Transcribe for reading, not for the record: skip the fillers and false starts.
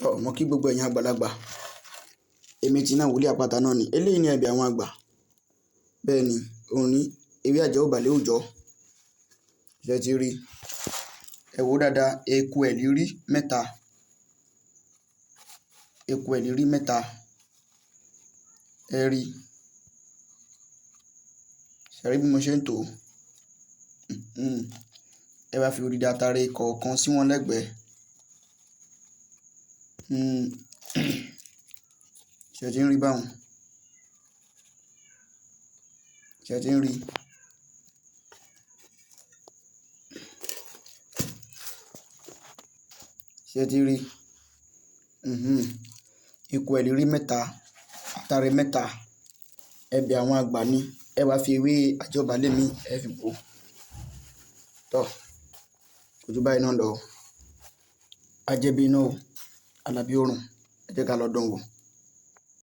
Tọ́ mo kí gbogbo ẹ̀yin àgbàlagbà. Èmi tí náà wòlíì àpáta náà ni. Eléyìí ni ẹ̀bẹ̀ àwọn àgbà. Bẹ́ẹ̀ ni, òun ní ewé àjẹ́ ò bàlẹ̀ òòjọ́. Ṣé ẹ ti rí? Ẹ wò dáadáa, eku ẹ̀lírí mẹ́ta. Eku ẹ̀lírí mẹ́ta. Ẹ rí. Ṣé ẹ rí bí mo ṣe ń tò ó? Ẹ wá fi odidi atare kọ̀ọ̀kan sí wọn lẹ́gbẹ̀ẹ́. Ṣé ẹ ti ń rí báun? Ṣé ẹ ti ń rí? Ṣé ẹ ti rí? Eku ẹ̀lírí mẹ́ta, atare mẹ́ta. Ẹ̀bẹ̀ àwọn àgbà ni. Ẹ wá fi ewé àjọbalẹ̀ mi, ẹ fi bò ó. Tọ́, kò ju báyìí náà lọ. Ajẹ́bí iná o, Àlàbí òrùn. Ẹ jẹ́ ká lọ dán wò.